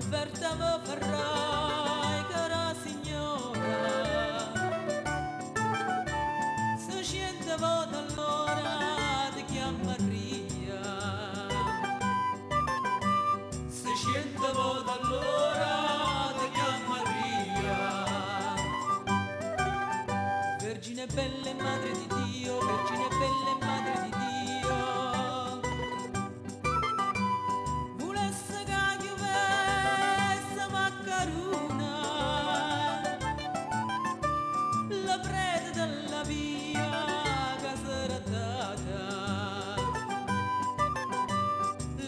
Offerta mi farrai, cara signora, se scende voto allora ti chiameria. Se scende voto allora ti chiameria. Vergine bella e madre di Dio, Vergine bella e madre di Dio. Volesse che piovesse maccaruna, la preda della via che sarà data.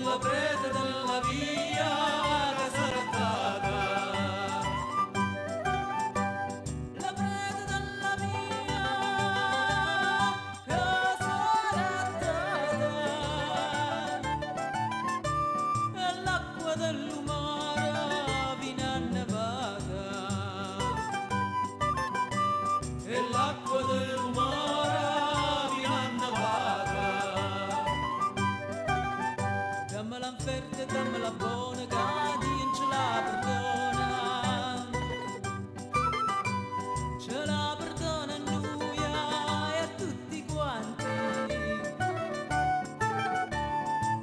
La preda della via che sarà data. La preda della via che sarà data. E l'acqua dell'umara viene annevata. E l'acqua dell'umara viene annevata. Dammi l'offerta, dammi la buona, che Dio ce la perdona. Ce la perdona a noi e a tutti quanti.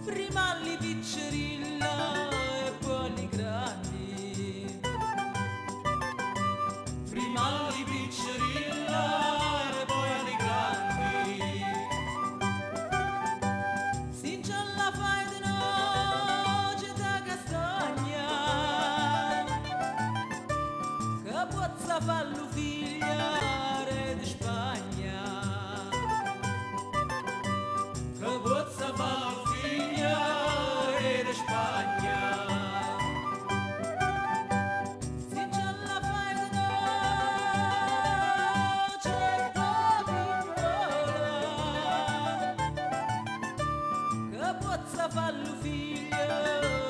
Prima li piccerilla e poi li grandi. Prima li piccerilla e poi li grandi. Se ce la fai di noce da castagna, che pozza fallo figliare di Spagna. Che pozza fallo figliare di Spagna. Se ce la fai di noce da piccola, che pozza fallo figliare.